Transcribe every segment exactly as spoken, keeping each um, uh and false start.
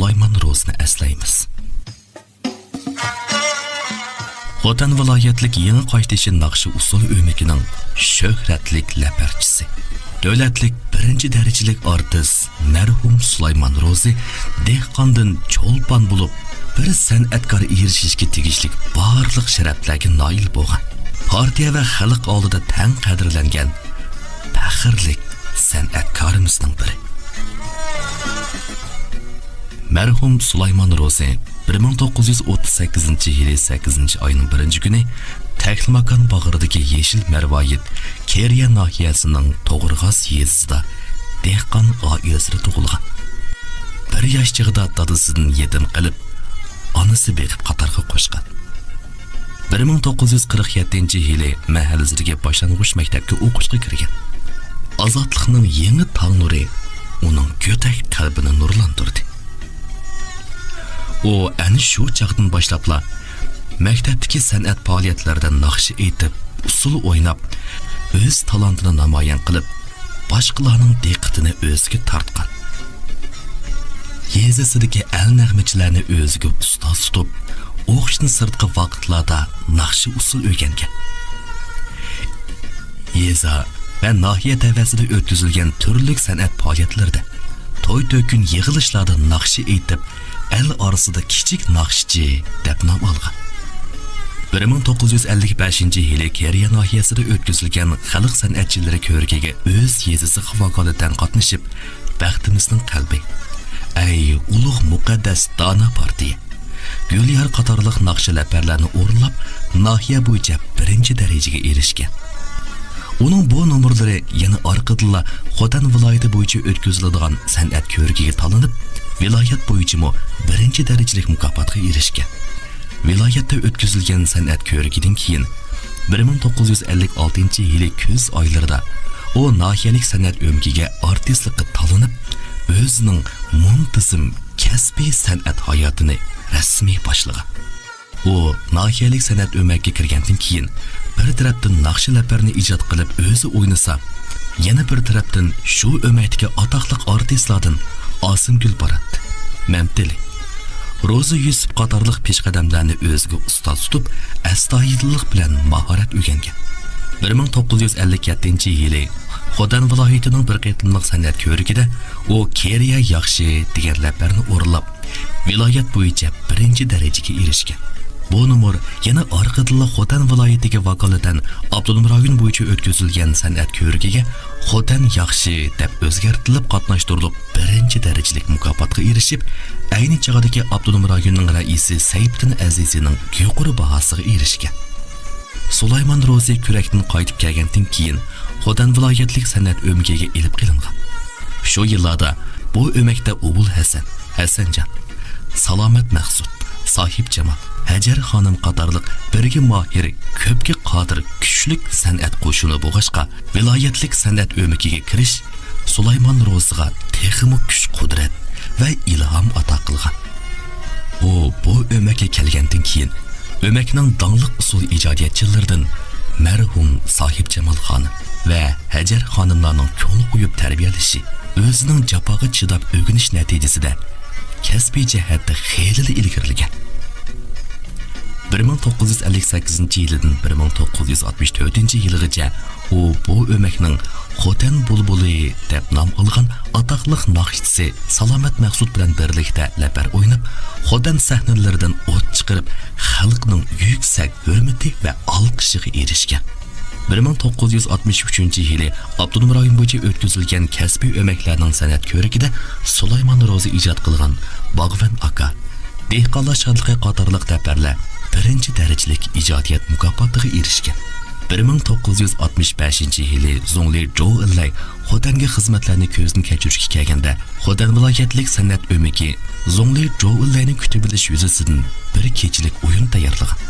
سۇلايمان روزىنى ئەسلەيمىز. خوتەن ۋىلايەتلىك يېڭى قاشتېشى ناخشا ئۇسسۇل ئۆمىكىنىڭ شۆھرەتلىك لەپەرچىسى، دۆلەتلىك بىرىنچى دەرىجىلىك ئارتىس مەرھۇم سۇلايمان روزى دېھقاندىن چولپان بولۇپ، بىر سەنئەتكار ئېرىشىشكە تېگىشلىك بارلىق شەرەپلەرگە نائىل بولغان، پارتىيە ۋە خەلق ئالدىدا تەڭ قەدىرلەنگەن پەخىرلىك سەنئەتكارىمىزنىڭ بىرى. مەرھۇم سۇلايمان روزى بىر مىڭ توققۇز يۈز ئوتتۇز سەككىزىنچى يىلى سەككىزىنچى ئاينىڭ بىرىنچى كۈنى تەكلىماكان باغرىدىكى يېشىل مەرۋايىت كېرىيە ناھىيەسىنىڭ توغرىغاز يېزىسىدا دېھقان ئائىلىسىدە تۇغۇلغان. بىر ياش چېغىدا دادىسىدىن يېتىم قېلىپ، ئانىسى بېقىپ قاتارغا قوشقان. بىر مىڭ توققۇز يۈز قىرىق يەتتىنچى يىلى مەھەللىسىدىكى باشلانغۇچ مەكتەپكە ئوقۇشقا كىرگەن. ئازادلىقنىڭ يېڭى تاڭ نۇرى ئۇنىڭ گۆدەك قەلبىنى نۇرلاندۇردى. ئۇ ئەنە شۇ چاغدىن باشلاپلا مەكتەپتىكى سەنئەت پائالىيەتلىرىدە ناخشا ئېيتىپ، ئۇسسۇل ئويناپ، ئۆز تالانتىنى نامايان قىلىپ، باشقىلارنىڭ دىققىتىنى ئۆزىگە تارتقان. يېزىسىدىكى ئەل نەغمىچىلەرنى ئۆزىگە ئۇستاز تۇتۇپ، ئوخشىتىن سىرتقى ۋاقىتلاردا ناخشا ئۇسسۇل ئۆگەنگەن. يېزا ۋە ناھىيە تەۋەسىدە ئۆتكۈزۈلگەن تۈرلۈك سەنئەت پائالىيەتلىرىدە، توي-تۆكۈن، يىغىلىشلاردا ناخشا ئېيتىپ، ئەل ئارىسىدا كىچىك ناخشىچى دەپ نام ئالغان. بىر مىڭ توققۇز يۈز ئەللىك بەشىنچى يىلى كېرىيە ناھىيەسىدە ئۆتكۈزۈلگەن خەلق سەنئەتچىلىرى كۆرىكىگە ئۆز يېزىسىغا ۋاكالىتەن قاتنىشىپ، بەختىمىزنىڭ قەلبى، ئەي ئۇلۇغ مۇقەددەس دانا پارتىيە، گۈليار قاتارلىق ناخشا لەپەرلەرنى ئورۇنلاپ، ناھىيە بويىچە بىرىنچى دەرىجىگە ئېرىشكەن. ئۇنىڭ بۇ نومۇرلىرى يەنە ئارقىدىنلا خوتەن ۋىلايىتى بويىچە ئۆتكۈزۈلىدىغان سەنئەت كۆرىكىگە تاللىنىپ، ۋىلايەت بويىچىمۇ بىرىنچى دەرىجىلىك مۇكاپاتقا ئېرىشكەن. ۋىلايەتتە ئۆتكۈزۈلگەن سەنئەت كۆرىكىدىن كېيىن، بىر مىڭ توققۇز يۈز ئەللىك ئالتىنچى يىلى كۈز ئايلىرىدا ئۇ ناھىيەلىك سەنئەت ئۆمىكىگە ئارتىسلىققا تاللىنىپ، ئۆزىنىڭ مۇنتىزىم كەسپىي سەنئەت ھاياتىنى رەسمىي باشلىغان. ئۇ ناھىيەلىك سەنئەت ئۆمەككە كىرگەندىن كېيىن، بىر تەرەپتىن ناخشا لەپەرنى ئىجاد قىلىپ ئۆزى ئوينىسا، يەنە بىر تەرەپتىن شۇ ئۆمەكتىكى ئاتاقلىق ئارتىسلاردىن ئاسىمگۈل بارات، مەمتىلى، روزا يۈسۈپ قاتارلىق پېشقەدەملەرنى ئۆزىگە ئۇستاز تۇتۇپ، ئەستايىدىللىق بىلەن ماھارەت ئۆگەنگەن. بىر مىڭ توققۇز يۈز ئەللىك يەتتىنچى يىلى خوتەن ۋىلايىتىنىڭ بىر قېتىملىق سەنئەت كۆرىكىدە ئۇ كېرىيە ياخشى دېگەن لەپەرنى ئورۇنلاپ، ۋىلايەت بويىچە بىرىنچى دەرىجىگە ئېرىشكەن. بۇ نومۇر يەنە ئارقىدىنلا خوتەن ۋىلايىتىگە ۋاكالىتەن ئاپتونوم رايون بويىچە ئۆتكۈزۈلگەن سەنئەت كۆرىكىگە خوتەن ياخشى دەپ ئۆزگەرتىلىپ قاتناشتۇرۇلۇپ، بىرىنچى دەرىجىلىك مۇكاپاتقا ئېرىشىپ، ئەينى چاغدىكى ئاپتونوم رايوننىڭ رەئىسى سەيپىدىن ئەزىزىنىڭ يۇقىرى باھاسىغا ئېرىشكەن. سۇلايمان روزى كۈرەكتىن قايتىپ كەلگەندىن كېيىن، خوتەن ۋىلايەتلىك سەنئەت ئۆمىكىگە ئېلىپ قېلىنغان. شۇ يىللاردا بۇ ئۆمەكتە ئوبۇل ھەسەن، ھەسەنجان، سالامەت مەخسۇت، ساھىبجامال، ھەجەر خانىم قاتارلىق بىرگە ماھىر، كۆپكە قادىر كۈچلۈك سەنئەت قوشۇنى بولغاچقا، ۋىلايەتلىك سەنئەت ئۆمىكىگە كىرىش سۇلايمان روزىغا تېخىمۇ كۈچ-قۇدرەت ۋە ئىلھام ئاتا قىلغان. ئۇ بۇ ئۆمەككە كەلگەندىن كېيىن، ئۆمەكنىڭ داڭلىق ئۇسسۇل ئىجادىيەتچىلىرىدىن مەرھۇم ساھىبجامال خانىم ۋە ھەجەر خانىملارنىڭ كۆڭۈل قويۇپ تەربىيەلىشى، ئۆزىنىڭ جاپاغا چىداپ ئۆگىنىش نەتىجىسىدە كەسپىي جەھەتتە خېلىلا ئىلگىرىلىگەن. بىر مىڭ توققۇز يۈز ئەللىك سەككىزىنچى يىلىدىن بىر مىڭ توققۇز يۈز ئاتمىش تۆتىنچى يىلىغىچە ئۇ بۇ ئۆمەكنىڭ خوتەن بۇلبۇلى دەپ نام ئالغان ئاتاقلىق ناخشىچىسى سالامەت مەخسۇت بىلەن بىرلىكتە لەپەر ئويناپ، خوتەن سەھنىلىرىدىن ئوت چىقىرىپ، خەلقنىڭ يۈكسەك ھۆرمىتى ۋە ئالقىشىغا ئېرىشكەن. بىر مىڭ توققۇز يۈز ئاتمىش ئۈچىنچى يىلى ئاپتونوم رايون بويىچە ئۆتكۈزۈلگەن كەسپىي ئۆمەكلەرنىڭ سەنئەت كۆرىكىدە سۇلايمان روزى ئىجاد قىلغان باغۋەن ئاكا، دېھقانلار شادلىقى قاتارلىق لەپەرلەر بىرىنچى دەرىجىلىك ئىجادىيەت مۇكاپاتىغا ئېرىشكەن. بىر مىڭ توققۇز يۈز ئاتمىش بەشىنچى يىلى زۇڭلى جوۋ ئېنلەي خوتەنگە خىزمەتلەرنى كۆزدىن كەچۈرۈشكە كەلگەندە، خوتەن ۋىلايەتلىك سەنئەت ئۆمىكى زۇڭلى جوۋ ئېنلەينى كۈتۈۋېلىش يۈزىسىدىن بىر كېچىلىك ئويۇن تەييارلىغان.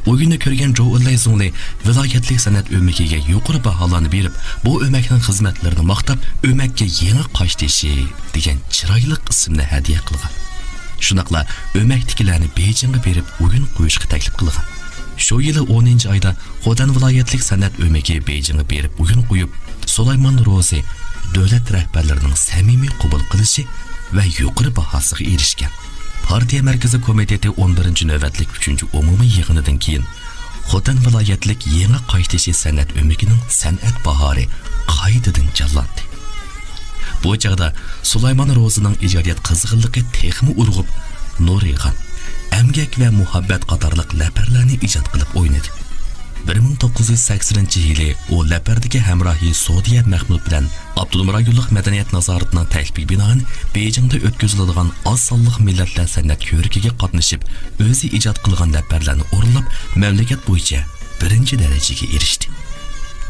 ئويۇننى كۆرگەن جوۋ ئېنلەي زۇڭلى ۋىلايەتلىك سەنئەت ئۆمىكىگە يۇقىرى باھالارنى بېرىپ، بۇ ئۆمەكنىڭ خىزمەتلىرىنى ماختاپ، ئۆمەككە يېڭى قاشتېشى دېگەن چىرايلىق ئىسىمنى ھەدىيە قىلغان. شۇنداقلا ئۆمەكتىكىلەرنى بېيجىڭغا بېرىپ ئويۇن قويۇشقا تەكلىپ قىلغان. شۇ يىلى ئونىنچى ئايدا خوتەن ۋىلايەتلىك سەنئەت ئۆمىكى بېيجىڭغا بېرىپ ئويۇن قويۇپ، سۇلايمان روزى دۆلەت رەھبەرلىرىنىڭ سەمىمىي قوبۇل قىلىشى، ۋە يۇقىرى باھاسىغا ئېرىشكەن. پارتىيە مەركىزىي كومىتېتى ئون بىرىنچى نۆۋەتلىك ئۈچىنچى ئومۇمىي يىغىنىدىن كېيىن، خوتەن ۋىلايەتلىك يېڭى قايتىشى سەنئەت ئۆمىكىنىڭ سەنئەت باھارى قايتىدىن جانلاندى. بۇ چاغدا سۇلايمان روزىنىڭ ئىجادىيەت قىزغىنلىقى تېخىمۇ ئۇرغۇپ، نۇرىخان، ئەمگەك ۋە مۇھەببەت قاتارلىق لەپەرلەرنى ئىجاد قىلىپ ئوينىدى. بىر مىڭ توققۇز يۈز سەكسىنىنچى يىلى ئۇ لەپەردىكى ھەمراھى سودىيە مەھمۇد بىلەن ئاپتونوم رايونلۇق مەدەنىيەت نازارىتىنىڭ تەكلىپىگە بىنائەن بېيجىڭدا ئۆتكۈزۈلىدىغان ئاز سانلىق مىللەتلەر سەنئەت كۆرىكىگە قاتنىشىپ، ئۆزى ئىجاد قىلغان لەپەرلەرنى ئورۇنلاپ، مەملىكەت بويىچە بىرىنچى دەرىجىگە ئېرىشتى.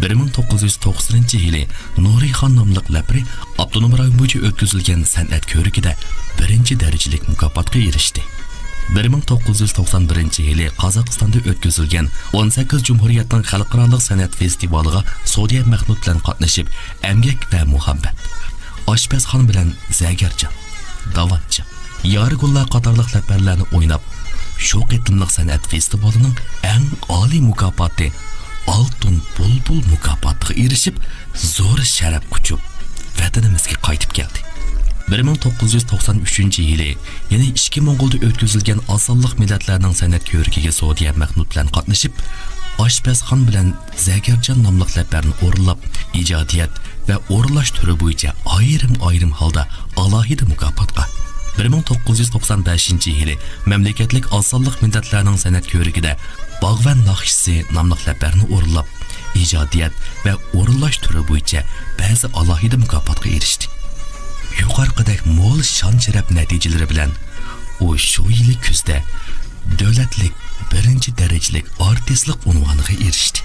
بىر مىڭ توققۇز يۈز توقسىنىنچى يىلى نۇرىخان ناملىق لەپىرى ئاپتونوم رايون بويىچە ئۆتكۈزۈلگەن سەنئەت كۆرىكىدە بىرىنچى دەرىجىلىك مۇكاپاتقا ئېرىشتى. بىر مىڭ توققۇز يۈز توقسان بىرىنچى يىلى قازاقىستاندا ئۆتكۈزۈلگەن ئون سەككىز جۇمھۇرىيەتنىڭ خەلقئارالىق سەنئەت فېستىۋالىغا سودىيە مەھمۇد بىلەن قاتنىشىپ، ئەمگەك ۋە مۇھەببەت، ئاشپەزخان بىلەن زەگەرجان، داۋانچىڭ، يارىگۈللەر قاتارلىق لەپەرلەرنى ئويناپ، شۇ قېتىملىق سەنئەت فېستىۋالىنىڭ ئەڭ ئالىي مۇكاپاتى ئالتۇن بۇلبۇل مۇكاپاتىغا ئېرىشىپ، زور شەرەپ قۇچۇپ، ۋەتىنىمىزگە قايتىپ كەلدى. بىر مىڭ توققۇز يۈز توقسان ئۈچىنچى يىلى يەنە ئىچكى موڭغۇلدا ئۆتكۈزۈلگەن ئاز سانلىق مىللەتلەرنىڭ سەنئەت كۆرىكىگە سودىيە مەھمۇد بىلەن قاتنىشىپ، ئاشپەزخان بىلەن زەگەرجان ناملىق لەپەرنى ئورۇنلاپ، ئىجادىيەت ۋە ئورۇنلاش تۈرى بويىچە ئايرىم-ئايرىم ھالدا ئالاھىدە مۇكاپاتقا، بىر مىڭ توققۇز يۈز توقسان بەشىنچى يىلى مەملىكەتلىك ئاز سانلىق مىللەتلەرنىڭ سەنئەت كۆرىكىدە باغۋەن ناخشىسى ناملىق لەپەرنى ئورۇنلاپ، ئىجادىيەت ۋە ئورۇنلاش تۈرى بويىچە بەزى ئالاھىدە مۇكاپاتقا ئېرىشتى. يۇقىرىقىدەك مول شان-شەرەپ نەتىجىلىرى بىلەن ئۇ شۇ يىلى كۈزدە دۆلەتلىك بىرىنچى دەرىجىلىك ئارتىسلىق ئۇنۋانىغا ئېرىشتى.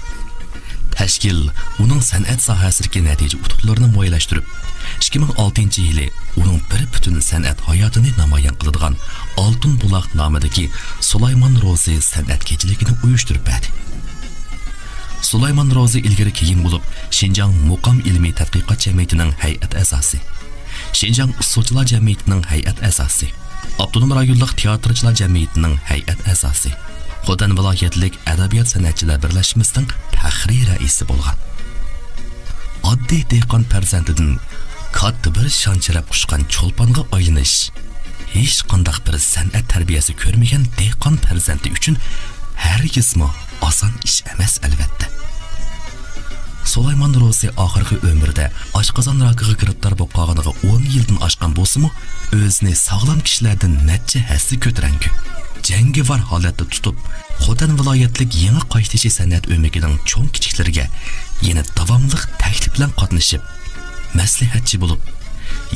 تەشكىل ئۇنىڭ سەنئەت ساھەسىدىكى نەتىجە ئۇتۇقلىرىنى مۇۋايلاشتۇرۇپ، ئىككى مىڭ ئالتىنچى يىلى ئۇنىڭ بىر پۈتۈن سەنئەت ھاياتىنى نامايان قىلىدىغان ئالتۇن بۇلاق نامىدىكى سۇلايمان روزى سەنئەت كېچىلىكىنى ئۇيۇشتۇرۇپ بەردى. سۇلايمان روزى ئىلگىرى كېيىن بولۇپ، شىنجاڭ مۇقام ئىلمىي تەتقىقات جەمئىيىتىنىڭ ھەيئەت ئەزاسى، شىنجاڭ ئۇسسۇلچىلار جەمئىيىتىنىڭ ھەيئەت ئەزاسى، ئاپتونوم رايونلۇق تىياتىرچىلار جەمئىيىتىنىڭ ھەيئەت ئەزاسى، خوتەن ۋىلايەتلىك ئەدەبىيات سەنئەتچىلەر بىرلەشمىسىنىڭ پەخرىي رەئىسى بولغان. ئاددىي دېھقان پەرزەنتىدىن كاتتا بىر شان-شەرەپ قۇچقان چولپانغا ئايلىنىش ھېچقانداق بىر سەنئەت تەربىيەسى كۆرمىگەن دېھقان پەرزەنتى ئۈچۈن ھەرگىزمۇ ئاسان ئىش ئەمەس، ئەلۋەتتە. سۇلايمان روزى ئاخىرقى ئۆمرىدە ئاشقازان راكىغا گىرىپتار بولۇپ قالغىنىغا ئون يىلدىن ئاشقان بولسىمۇ، ئۆزىنى ساغلام كىشىلەردىن نەچچە ھەسسە كۆتۈرەڭگۈ، جەڭگىۋار ھالەتتە تۇتۇپ، خوتەن ۋىلايەتلىك يېڭى قايتىشى سەنئەت ئۆمىكىنىڭ چوڭ-كىچىكلىرىگە يەنە داۋاملىق تەكلىپ بىلەن قاتنىشىپ، مەسلىھەتچى بولۇپ،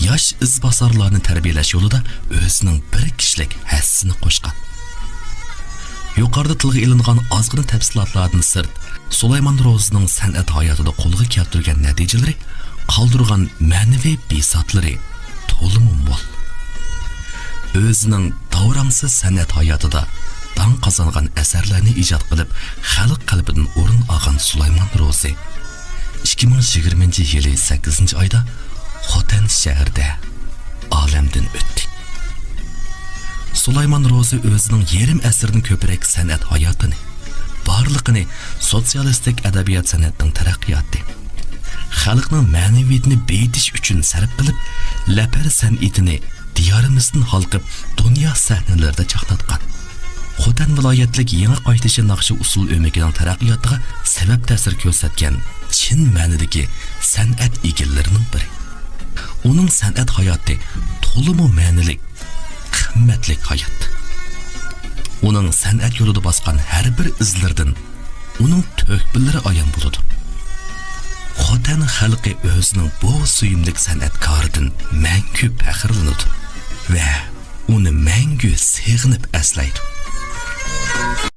ياش ئىزباسارلارنى تەربىيەلەش يولىدا ئۆزىنىڭ بىر كىشىلىك ھەسسىسىنى قوشقان. يۇقىرىدا تىلغا ئېلىنغان ئازغىنا تەپسىلاتلاردىن سىرت، سۇلايمان روزىنىڭ سەنئەت ھاياتىدا قولغا كەلتۈرگەن نەتىجىلىرى، قالدۇرغان مەنىۋى بىساتلىرى تولىمۇ مول. ئۆزىنىڭ داۋراڭسىز سەنئەت ھاياتىدا داڭ قازانغان ئەسەرلەرنى ئىجاد قىلىپ، خەلق قەلبىدىن ئورۇن ئالغان سۇلايمان روزى ئىككى مىڭ يىگىرمىنچى يىلى سەككىزىنچى ئايدا خوتەن شەھىرىدە ئالەمدىن ئۆتتى. سۇلايمان روزى ئۆزىنىڭ يېرىم ئەسىردىن كۆپرەك سەنئەت ھاياتىنى، بارلىقىنى سوتسىيالىستىك ئەدەبىيات سەنئەتنىڭ تەرەققىياتى، خەلقنىڭ مەنىۋىيىتىنى بېيىتىش ئۈچۈن سەرپ قىلىپ، لەپەر سەنئىتىنى دىيارىمىزدىن ھالقىپ، دۇنيا سەھنىلىرىدە چاقناتقان. خوتەن ۋىلايەتلىك يېڭى قايتىشى ناخشا ئۇسسۇل ئۆمىكىنىڭ تەرەققىياتىغا سەۋەب تەسىر كۆرسەتكەن چىن مەنىدىكى سەنئەت ئىگىلىرىنىڭ بىرى. ئۇنىڭ سەنئەت ھاياتى تولىمۇ مەنىلىك، قىممەتلىك ھايات. ئۇنىڭ سەنئەت يولىدا باسقان ھەر بىر ئىزلىرىدىن ئۇنىڭ تۆھپىلىرى ئايان بولىدۇ. خوتەن خەلقى ئۆزىنىڭ بۇ سۆيۈملۈك سەنئەتكارىدىن مەڭگۈ پەخىرلىنىدۇ ۋە ئۇنى مەڭگۈ سېغىنىپ ئەسلەيدۇ.